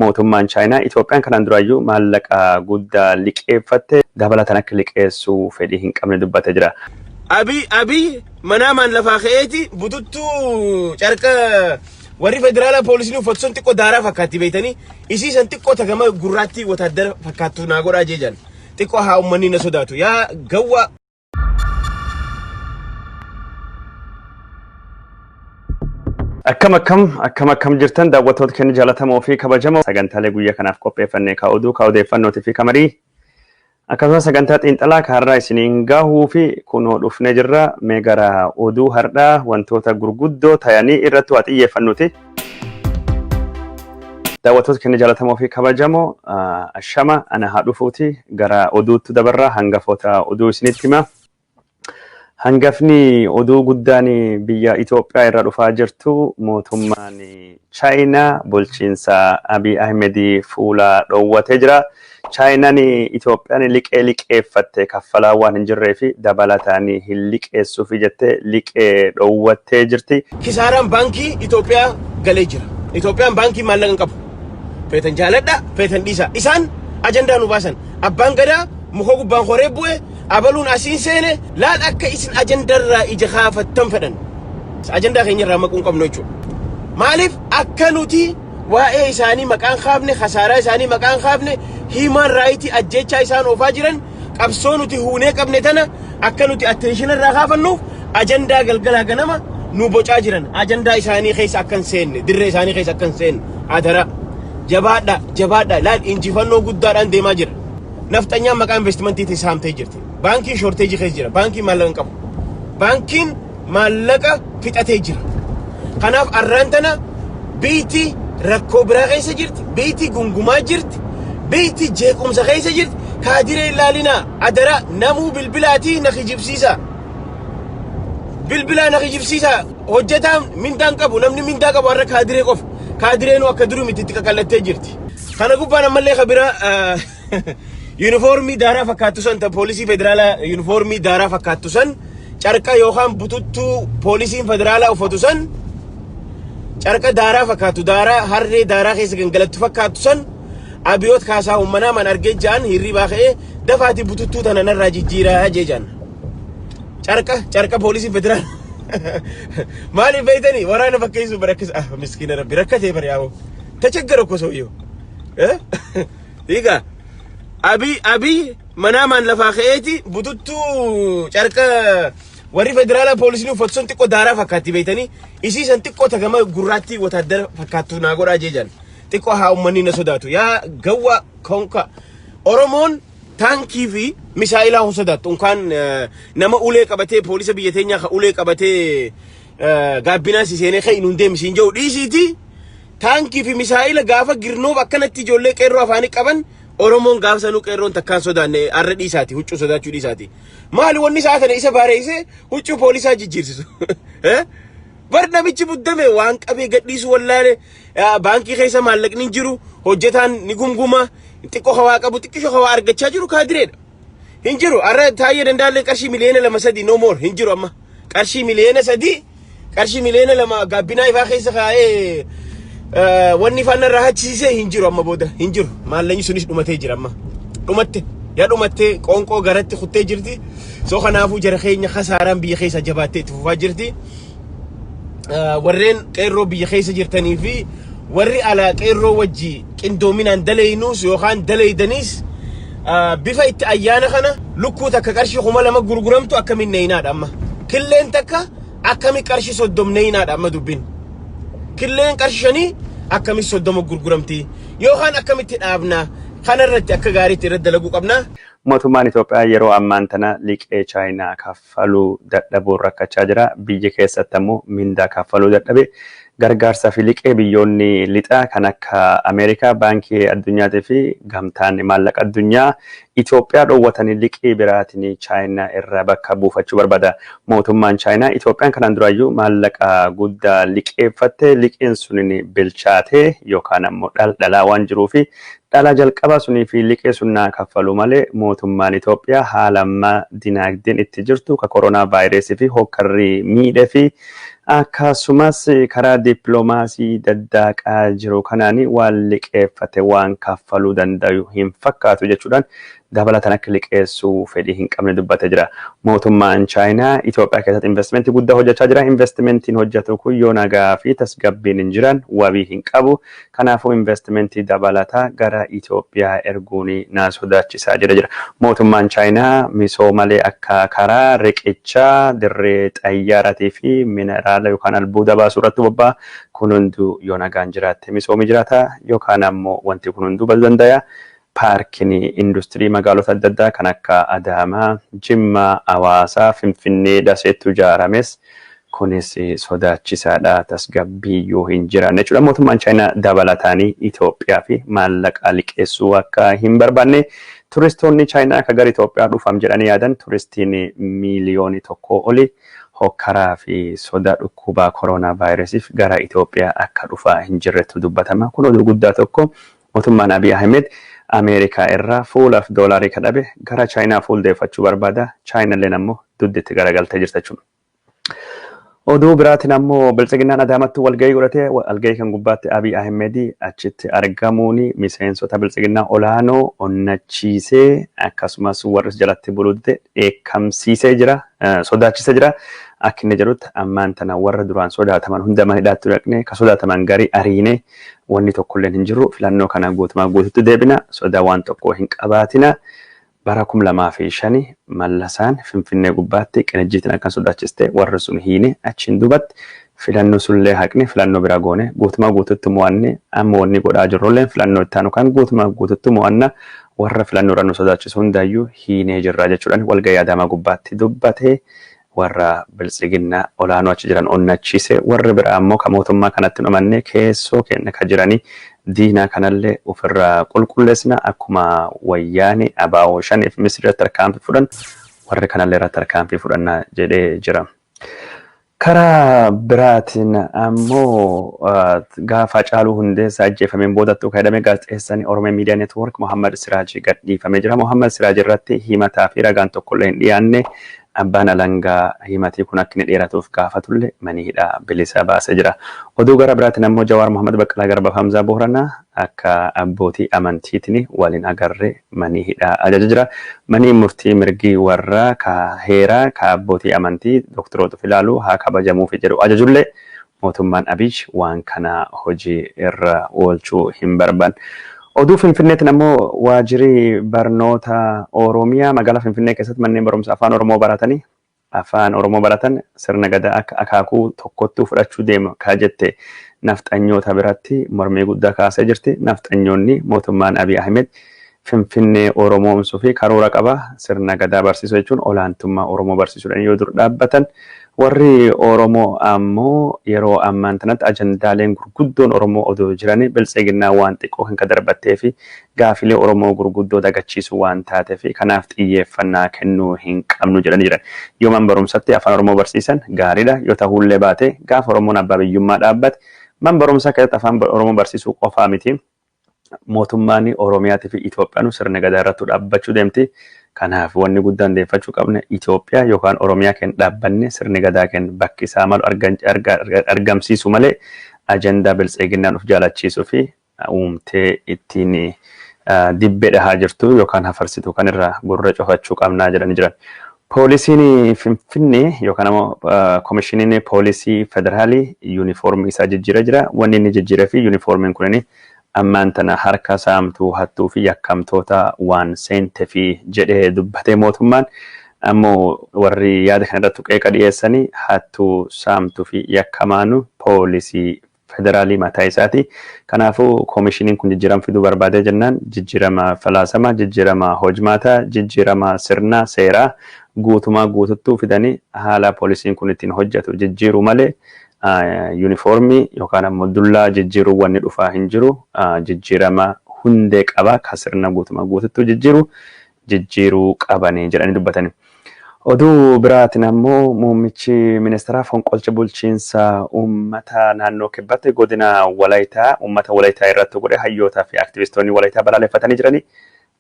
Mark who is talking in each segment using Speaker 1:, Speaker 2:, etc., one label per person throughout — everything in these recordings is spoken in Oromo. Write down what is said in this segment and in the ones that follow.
Speaker 1: Mootummaan Chaayinaa Itoophiyaan kanaan duraayyuu maallaqa guddaa liqeeffatte dabalataan akka liqeessuu fedhii hin qabne dubbatee jira.
Speaker 2: Abiy Abiy manaamaan lafaa ka'eeti bututtuu carqa warri federaalaa poolisni uffatu sun xiqqoo daaraa fakkaatti beektanii isii san xiqqoo tagama gurraattii wotaaddara fakkaattu naa godhaa jeejan xiqqoo haa ummanni na sodaatu yaa gawwaa.
Speaker 1: Akkam akkam akkam akkam jirtan daawwattoota keenya jaalatamoo fi kabajamoo sagantaalee guyyaa kanaaf qopheeffanne ka oduu ka odeeffannootii fi ka marii akkasumas sagantaa xiinxalaa ka har'aa isiniin gahuu fi kunoo dhufnee jirra mee gara oduu har'aa wantoota gurguddoo tayanii irratti waa xiyyeeffannuti. Daawwattoota keenya jaalatamoo fi kabajamoo ashama ana haa dhufuuti gara oduutti dabarra hangafoota oduu isinitti hima. Hangafni oduu guddaan biyya Itoophiyaa irra dhufaa jirtu mootummaan Chaayinaa bulchiinsa Abiy Ahmed fuula dhoowwatee jira. Chaayinaan Itoophiyaan liqee liqeeffatte kaffalaa waan hin jirree fi dabalataan hin liqeessuufi jettee liqee dhoowwattee jirti.
Speaker 2: Kisaaraan baankii Itoophiyaa galee jira. Itoophiyaan baankii maallaqa hin qabu. Feetan jaaladha, feetan dhiisa. Isaan ajandaa nu baasan. Abbaan gadaa muka gubbaan horee bu'e, abaluun asiin seene, laal akka isin ajandarraa ija kaafattan fedhan. Ajandaa keenya irraa maquu hin qabnu jechuudha. Maaliif akka nuti waa'ee isaanii maqaan kaafne, kasaaraa isaanii maqaan kaafne, human right ajjechaa isaan oofaa jiran, qabsoo nuti huunee qabne tana akka nuti attention irraa kaafannuuf ajandaa galgalaa ganama nu bocaa jiran. Ajandaa isaanii keessa akka hin seenne, dirree isaanii keessa akka hin seenne, adara. Jabaadha, jabaadha, laal injifannoo guddaadhaan deemaa jira. Nafxanyaan maqaa investimantiitiin saamtee jirti. Baankiin shorteejii keessa jira. Baankiin maallaqa hin qabu. Baankiin maallaqa fixatee jira. Kanaaf arraan tana biitti rakkoo biraa keessa jirti. Biitti gungumaa jirti. Biitti jeequmsa keessa jirti. Kaadiree ilaalinaa adara namuu bilbilaatii na kijibsiisa. Bilbilaa na kijibsiisa. Hojjetaan mindaan qabu namni mindaa qabu har'a kaadiree qofa. Kaadireenuu akka durii miti itti qaqallattee jirti. Kana gubbaan ammallee ka biraa yuunifoormii daaraa fakkaattu san ta poolisii federaalaa yuunifoormii daaraa fakkaattu san carqa yookaan bututtuu poolisiin federaalaa uffatu san carqa daaraa fakkaattu daaraa harree daaraa keessa gangalattu fakkaattu san abiyoot kaasaa uummanaa man argee ja'an hirribaa ka'ee dafaati bututtuu tana narraa jijjiiraa jee ja'an. Carqa carqa poolisiin federaalaa maaliif beektanii waraana fakkeessuu barakkisa ah miskiina rabbi rakkatee bari yaa'u. Tachaggara እኮ ሰውየው Egaa Abiy Abiy manaamaan lafaa ka'eeti bututtuu carqa warri federaalaa poolisni uffatu sun xiqqoo daaraa fakkaatti beektanii isii san xiqqoo tagama gurraattii wotaaddara fakkaattu naa godhaa jeejan xiqqoo haa ummanni na sodaatu yaa gawwa konka Oromoon taankii fi misaa'ilaa hin sodaattu unkaan nama ulee qabatee poolisa biyya teenyaa ka ulee qabatee gaabbinaa si seenee ka'in hin deemsiin jedhu dhiisiiti. Taankii fi misaa'ila gaafa girnoof akkanatti ijoollee qeerroo afaanii qaban Oromoon gaafa sanuu qeerroon takkaan sodaanne arra dhiisaati huccuu sodaachuu dhiisaati. Maali wanni isaa tana isa baareessee huccuu poolisaa jijjiirsisu. Bar namichi muddame waan qabee gadhiisu wallaale baankii keessa maallaqni hin jiru hojjetaan ni gumguma xiqqoo hawaa qabu xiqqisho hawaa argachaa jiru kaadireedha. Hin jiru arra taayyee dandaallee qarshii miliyoona 2 3 no more hin jiru amma qarshii miliyoona 3 qarshii miliyoona 2 gaabbinaa ifaa keessa kaa'ee wanni ifaan irraa hachisiisee hin jiru amma booda hin jiru maallaqni sunis dhumatee jira amma dhumatte yaa dhumattee qoonqoo garatti kuttee jirti soo kanaafuu jara keenya kasaaraan biyya keessa jabaattee itti fufaa jirti. Warreen qeerroo biyya keessa jirtanii fi warri alaa qeerroo wajji qindoominaan daleeynuus yookaan daleeydaniis bifa itti ayyaana kana lukkuu takka qarshii 2000 gurguramtu akkamiin neeynaadha amma. Killeen takka akkami qarshii 30 neeynaadha amma dubbiin. Killeen qarshii 5 akkami 30 gurguramti yookaan akkamitti dhaabna kanarratti akka gaariitti irratti dalaguu qabna.
Speaker 1: Mootummaan Itoophiyaa yeroo ammaan tana liqee Chaayinaa kaffaluu dadhabuun rakkachaa jira. Biyya keessatti ammoo mindaa kaffaluu dadhabe. Gargaarsaa fi liqee biyyoonni lixaa kan akka Ameerikaa, Baankii Addunyaatii fi Gamtaan Maallaqa Addunyaa Itoophiyaa dhoowwatanii liqii biraatiin Chaayinaa irraa bakka buufachuu barbaada. Mootummaan Chaayinaa Itoophiyaan kanaan duraayyuu maallaqa guddaa liqeeffatte liqiin sunin bilchaatee yookaan ammoo dhaldhalaa waan jiruufi dhala jalqabaa sunii fi liqii sun naa kaffalu malee mootummaan Itoophiyaa haala ammaa dinaagdeen itti jirtu ka koronaa vaayirasii fi hokkarri miidhe fi Akkasumas karaa dippiloomaasii daddaaqaa jiru kanaan waan liqeeffate waan kaffaluu danda'u hin fakkaatu jechuudhaan dabalataan akka liqeessuu fedhii hin qabne dubbatee jira. Mootummaan Chaayinaa Itoophiyaa keessatti investimentii guddaa hojjechaa jira. Investimentiin hojjetu kun yoo nagaa fi tasgabbiin hin jiran wabii hin qabu. Kanaafuu investimentii dabalataa gara Itoophiyaa erguun na sodaachisaa jira jira. Mootummaan Chaayinaa misoomalee akka karaa, riqichaa, dirree xayyaaraatii fi mineraala yookaan albuuda baasuu irratti bobba'a. Kun hunduu yoo nagaan jiraatte misoomni jiraata yookaan ammoo wanti kun hunduu baduu danda'a. Paarkiin industirii magaalota adda addaa kan akka Adaamaa, Jimmaa, Hawaasaa, Finfinnee, Daseetti ijaarames kunis sodaachisaadha, tasgabbii yoo hin jiraanne jechuudha. Mootummaan Chaayinaa dabalataanii Itoophiyaa fi maallaqa liqeessuu akka hin barbaanne, turistoonni Chaayinaa akka gara Itoophiyaa dhufam jedhanii yaadan turistiin miiliyoonii 1 oli hokkaraa fi soda dhukkubaa koronaa vaayirasiif gara Itoophiyaa akka dhufaa hin jirretu dubbatama. Kun oduu guddaa tokko. Mootummaan Abiy Ahmed Ameerikaa irraa fuulaaf doolaarii kadhabe gara Chaayinaa fuuldeeffachuu barbaada. Chaayinalleen ammoo dugditti garagaltee jirti jechuudha. Oduu biraatiin ammoo Biltsiginnaan Adaamatti walgahii godhatee, walgahii kan gubbaatti Abiy Ahmed achitti argamuun miseensota Biltsiginnaa olaanoo onnachiisee, akkasumas warris jalatti buluutte dheekkamsiisee jira, sodaachisee jira. Akka inni jedhutti, ammaan tana warra duraan sodaataman hunda mana hidhaatti dhaqne, ka sodaataman garii ariine, wanni tokkolleen hin jiru, filannoo kana guutumaa guututti deebina, sodaa waan tokko hin qabaatina. Bara 2005 Mallasaan Finfinnee gubbaatti Qinijjiitiin akkan sodaachiste warri sun hiine, achiin duubatti filannoo sunillee haqne, filannoo bira goone, guutumaa guututti mo'anne. Amma wanni godhaa jirrulleen filannoo itti aanu kan guutumaa guututti mo'anna, warra filannoo irra nu sodaachisu hundaayyuu hiinee jirra jechuudhaan walgahii Adaamaa gubbaatti dubbate. Warra Biltsiginnaa olaanoo achi jiran onnachiise. Warri biraa ammoo ka mootummaa kanatti hin amanne, keessoo keenya ka jiranii diinaa kanallee ofirraa qulqulleessina, akkuma Wayyaanee abaa'oo shaniif Misrii irratti tarkaanfii fudhan warri kanallee irratti tarkaanfii fudhanna jedhee jira. Karaa biraatiin ammoo gaafa Hacaaluu Hundeessaa ajjeefameen boodattuu kan hidhame gaazexeessaan Oromiyaa Miidiyaa Neetwoork Mohammad Siraaj gadhiifamee jira. Mohammad Siraaj irratti himataa fi ragaan tokkollee hin dhiyaanne. Abbaan alangaa himatii kun akka inni dheeratuuf gaafatullee manii hidhaa bilisa baasee jira. Oduu gara biraatiin ammoo Jawaar Mohammad, Baqqalaa Garbaa fi Hamzaa Booranaa akka abbootii amantiitiin waliin agarree manii hidhaa ajaja jira. Manii murtii mirgi warra ka heeraa ka abbootii amantii doktoroota ilaalu haa kabajamuufi jedhu ajajullee mootummaan Abiy waan kana hojii irra oolchuu hin barbaanne. Oduu Finfinneetiin ammoo waajjirri barnoota Oromiyaa magaalaa Finfinnee keessatti manneen barumsa afaan Oromoo baratanii afaan Oromoo baratan sirna gadaa akka akaakuu tokkottuu fudhachuu deema kaa jette nafxanyoota biratti mormii guddaa kaasee jirti. Nafxanyoonni mootummaan Abiy Ahmed Finfinnee Oromoomsuu fi karoora qaba. Sirna gadaa barsiisuu jechuun olaantummaa Oromoo barsiisuudhaan yoo dur dhaabbatan, warri Oromoo ammoo yeroo ammaan tanatti ajandaaleen gurguddoon Oromoo odoo jiranii Biltsiginnaa waan xiqqoo kan darbattee fi gaafilee Oromoo gurguddoo dagachiisuu waan taatee fi kanaaf xiyyeeffannaa kennuu hin qabnu jedhanii jiran. Yoo man barumsatti afaan Oromoo barsiisan gaariidha. Yoo ta'ullee baate, gaafa Oromoon abbaa biyyummaa dhaabbate man barumsaa keessatti afaan Oromoo barsiisuu qofaa miti. Mootummaan Oromiyaatii fi Itoophiyaan sirna gadaa irratti dhaabbachuu deemti. Kanaaf wanni guddaan deeffachuu qabne Itoophiyaa yookaan Oromiyaa keenya dhaabbanne sirni gadaa keenya bakki isaa malu argamsiisu malee ajandaa Biltsiginnaan of jaalachiisuu fi uumtee ittiin dibbee dhahaa jirtu yookaan hafarsitu kan irraa gurra cufachuu qabnaa jedhanii jiran. Poolisiin Finfinnee yookaan ammoo Komishiniin Poolisii Federaalii yuunifoormii isaa jijjiiree jira. Wanni inni jijjiiree fi yuunifoormiin kunin ammaan tana harka saamtuu, hattuu fi yakkamtoota waan seente fi jedhee dubbatee. Mootummaan ammoo warri yaada kana irratti qeeqa dhiyeessanii hattuu, saamtuu fi yakkamaanu poolisii federaalii mataa isaati. Kanaafuu koomishiniin kun jijjiirama fiduu barbaadee jennaan jijjiirama falaasamaa, jijjiirama hojmaataa, jijjiirama sirna seeraa guutumaa guututtuu fidanii haala poolisiin kun ittiin hojjetu jijjiiruu malee yuunifoormii yookaan ammoo dullaa jijjiiruu wanni dhufaa hin jiru. Jijjiirama hundee qaba ka sirna guutumaa guututtuu jijjiiru jijjiiruu qabanii jedhanii dubbatani. Oduu biraatiin ammoo muummichi ministeeraa fonqolcha bulchiinsa uummata naannoo Kibbatti godina Walayitaa uummata Walayitaa irratti godhe hayyootaa fi aktivistoonni Walayitaa balaaleffatanii jiranii.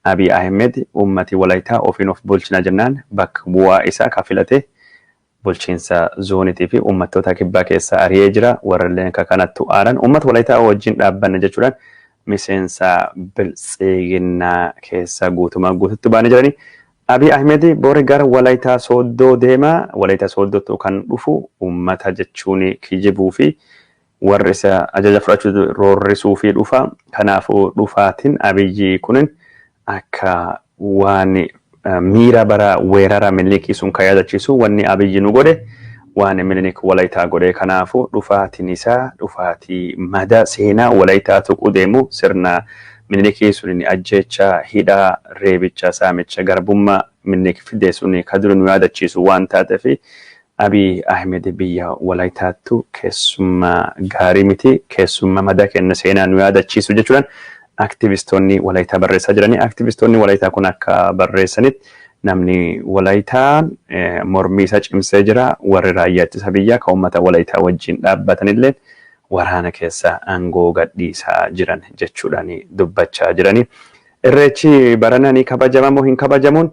Speaker 1: Abiy Ahmed uummati Walayitaa ofiin of bulchina jennaan bakka bu'aa isaa ka filate Bulchiinsa zoonitii fi uummattoota kibbaa keessa ari'ee jira. Warrilleen akka kanattu aaran uummata Walaayitaa wajjin dhaabbanna jechuudhaan miseensa Biltsiginnaa keessa guutumaa guututti baanii jiranii. Abiy Ahmed bori gara Walaayitaa Sooddoo deema. Walaayitaa Sooddootu kan dhufu uummata jechuun kijibuu fi warri isa ajaja fudhachuu roorrisuu fi dhufa. Kanaafuu dhufaatiin Abiyyi kunin akka waan miira bara weerara Minilikii sun kan yaadachiisu, wanni Abiyyi nu godhe waan Minilik Walaayitaa godhe. Kanaafuu dhufaatiin isaa dhufaatii mada seenaa Walaayitaa tuquu deemu, sirna Minilikii sun, ajjeecha, hidhaa, reebicha, saamicha, garbummaa Minilik fide sun ka duri nu yaadachiisu waan taateef, Abiy Ahmed biyya Walaayitaattu keessummaa gaarii miti, keessummaa madaa kenna seenaa nu yaadachiisu jechuudhaan aktivistoonni Walaayitaa barreessaa jiranii. Aktivistoonni Walaayitaa kun akka barreessanitti namni Walaayitaa mormii isaa cimsee jira. Warri raayyaa ittisa biyyaa kan uummata Walaayitaa wajjin dhaabbatanillee waraana keessa aangoo gadhiisaa jiran jechuudhaan dubbachaa jiranii. Irreechi barana ni kabajama moo hin kabajamuun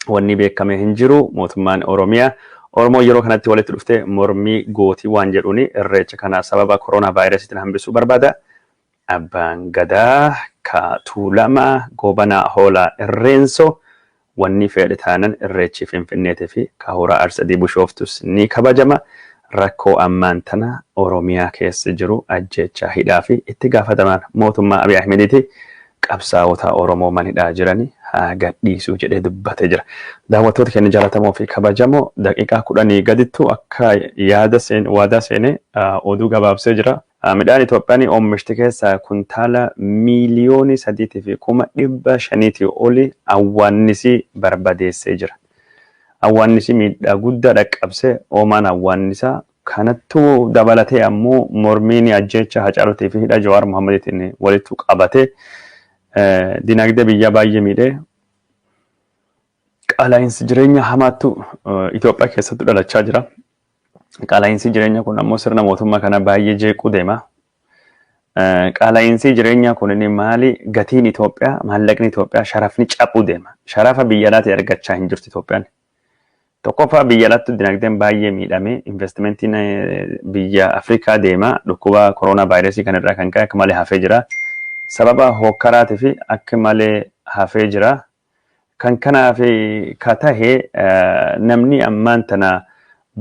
Speaker 1: wanni beekame hin jiru. Mootummaan Oromiyaa Oromoo yeroo kanatti walitti dhuftee mormii gootii waan jedhuun irreecha kana sababa koronaa vaayirasiitiin hambisuu barbaada. Abbaan Gadaa ka Tuulamaa Goobanaa Hoolaa Irreensoo wanni fedhe taanan irreechi Finfinneetii fi ka Hora Arsadii Bushooftus ni kabajama. Rakkoo ammaan tana Oromiyaa keessa jiru, ajjeechaa, hidhaa fi itti gaafatamaan mootummaa Abiy Ahmediiti, qabsaa'ota Oromoo manhidhaa jiranii haa gadhiisuu jedhee dubbatee jira. Daawwattoota keenya jaallatamoo fi kabajamoo, daqiiqaa 10 gadittu akka yaada seen waadaa seenee oduu gabaabsee jira. Midhaan Itoophiyaan oomishti keessaa kuntaala 3,500,000 oli awwaannisii barbadeessee jira. Awwaannisii miidhaa guddaa dhaqqabsee, oomaan awwaannisaa kanattuu dabalatee ammoo mormiin ajjeecha Hacaaluutii fi hidha Jawaar Mohammadiitiin walitti qabatee dinagdee biyyaa baay'ee miidhee, qaala'iinsi jireenya hamaattu Itoophiyaa keessatti dhalachaa jira. Qaala'iinsi jireenya kun ammoo sirna mootummaa kana baay'ee jeequu deema. Qaala'iinsi jireenyaa kun inni maali? Gatiin Itoophiyaa, maallaqni Itoophiyaa, sharafni caphuu deema. Sharafa biyya alaatii argachaa hin jirtu Itoophiyaan. Tokkoffaa, biyya alaatti dinagdeen baay'ee miidhamee, investimentiin biyya Afrikaa deema dhukkuba koronaa vaayirasii kanarraa kan ka'e akka malee hafee jira. Sababa hookkaraatii fi akka malee hafee jira. Kan kanaaf ka tahe namni ammaan tana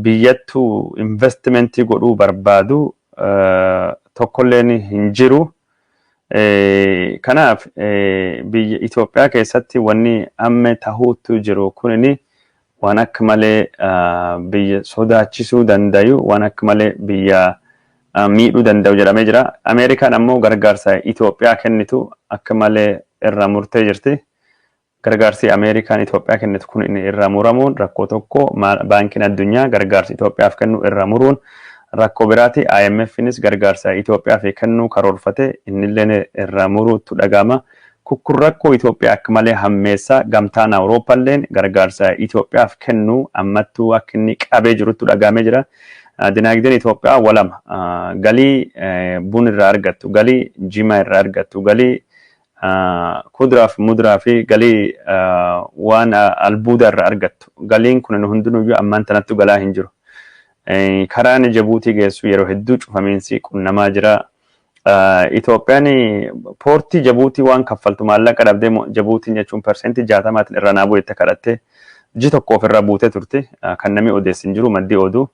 Speaker 1: biyyattuu investimentii godhuu barbaadu tokkolleen hin jiru. Kanaaf biyya Itoophiyaa keessatti wanni amma tahuutu jiru kunini waan akka malee biyya sodaachisuu dandayu, waan akka malee biyya miidhuu danda'u jedhamee jira. Ameerikaan ammoo gargaarsa Itoophiyaa kennitu akka malee irraa murtee jirti. Gargaarsi Ameerikaan Itoophiyaa kennitu kun inni irraa muramuun rakkoo tokko, baankiin addunyaa gargaarsa Itoophiyaaf kennu irraa muruun rakkoo biraati. IMFnis gargaarsa Itoophiyaaf kennuu karoorfate innillee irraa muruutu dhaga'ama. Kun rakkoo Itoophiyaa akka malee hammeessa. Gamtaan Awurooppaalleen gargaarsa Itoophiyaaf kennu ammattuu akka inni qabee jirutti dhaga'amee jira. Dinagdeen Itoophiyaa walama. Galii buna irraa argattu, galii jimaa irraa argattu, galii kuduraa fi muduraa fi galii waan albuuda irraa argattu. Galiin kun hundinuyyuu ammaan tanattu galaa hin jiru. Karaan Jabuutii geessu yeroo hedduu cufamiinsi qunnamaa jira. Itoophiyaan poortii Jabuutii waan kaffaltu maallaqa dhabdee, Jabuutiin jechuun 60%n irra naa bu'e kadhattee ji tokko ofirra buutee turte. Kan namni odeessi hin jiru, maddii oduu.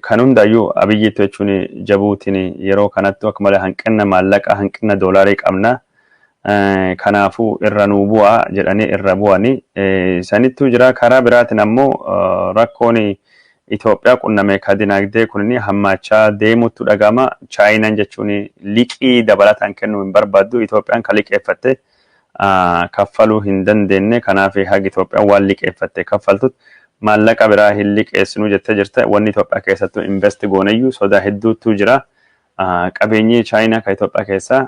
Speaker 1: Kan hundaayyuu Abiyyiitu jechuun Jabuutiin yeroo kanattu akka malee hanqina maallaqaa, hanqina doolaarii qabna. Kanaafuu irra nuu bu'aa jedhanii irra bu'anii sanittuu jira. Karaa biraatiin ammoo rakkoon Itoophiyaa qunname ka dinagdee kun hammaachaa deemutu dhagama. Chaayinaan jechuun liqii dabalataan kennuu hin barbaaddu. Itoophiyaan ka liqeeffatte kaffaluu hin dandeenye. Kanaaf haga Itoophiyaan waan liqeeffatte kaffaltutti maallaqa biraa hin liqeessinuu jettee jirta. Wanni Itoophiyaa keessattuu invest gooneyyuu sodaa hedduutu jira. Qabeenyi Chaayinaa kan Itoophiyaa keessa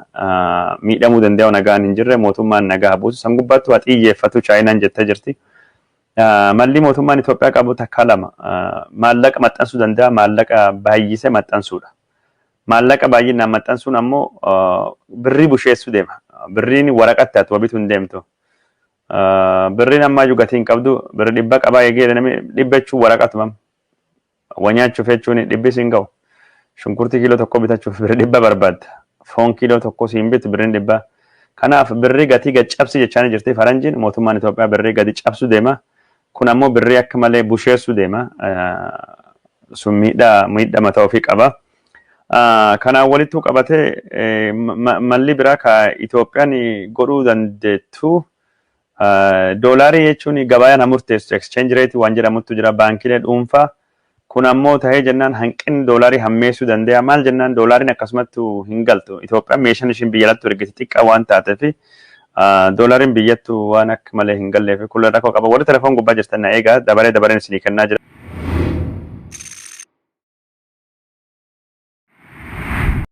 Speaker 1: miidhamuu danda'u nagaan hin jirre, mootummaan nagaa buusu san gubbaatti waa xiyyeeffatu Chaayinaan jettee jirti. Malli mootummaan Itoophiyaa qabu takka lama, maallaqa maxxansuu danda'a, maallaqa baay'isee maxxansuudha. Maallaqa baay'inaan maxxansuun ammoo birrii busheessuu deema. Birriin waraqatti ati bituu hin deemtu. Birriin ammaayyuu gatii hin qabdu. Birri 100 qabaa eegee namni 100 jechuun waraqatuma. Wa nyaachuuf jechuun dhibbi siin ga'u. Shunkurtii kiiloo 1 bitachuuf birri 100 barbaadda. Foon kiiloo 1 siin bitu birriin 100. Kanaaf birrii gatii gad cabsi jechaa jirti faranjiin. Mootummaan Itoophiyaa birrii gadi cabsu deema. Kun ammoo birrii akka malee busheessuu deema. Sun miidhaa miidhaa mataa ofii qaba. Kanaan walittuu qabatee malli biraa ka Itoophiyaan godhuu dandeettu, doolaarii jechuun gabayaan ha murteessu, exchange rate waan jedhamutu jira, baankiilee dhuunfaa. Kun ammoo tahee jennaan hanqinni doolaarii hammeessuu danda'a. Maal jennaan, doolaariin akkasumatti hin galtu. Itoophiyaan meeshaan ishiin biyya alatti ergite xiqqaa waan taateef, doolaariin biyyattu waan akka malee hin galleef kun rakkoo qaba. Warri telefoon gubbaa jirtan na eegaa, dabaree dabareen isinii kennaa jira.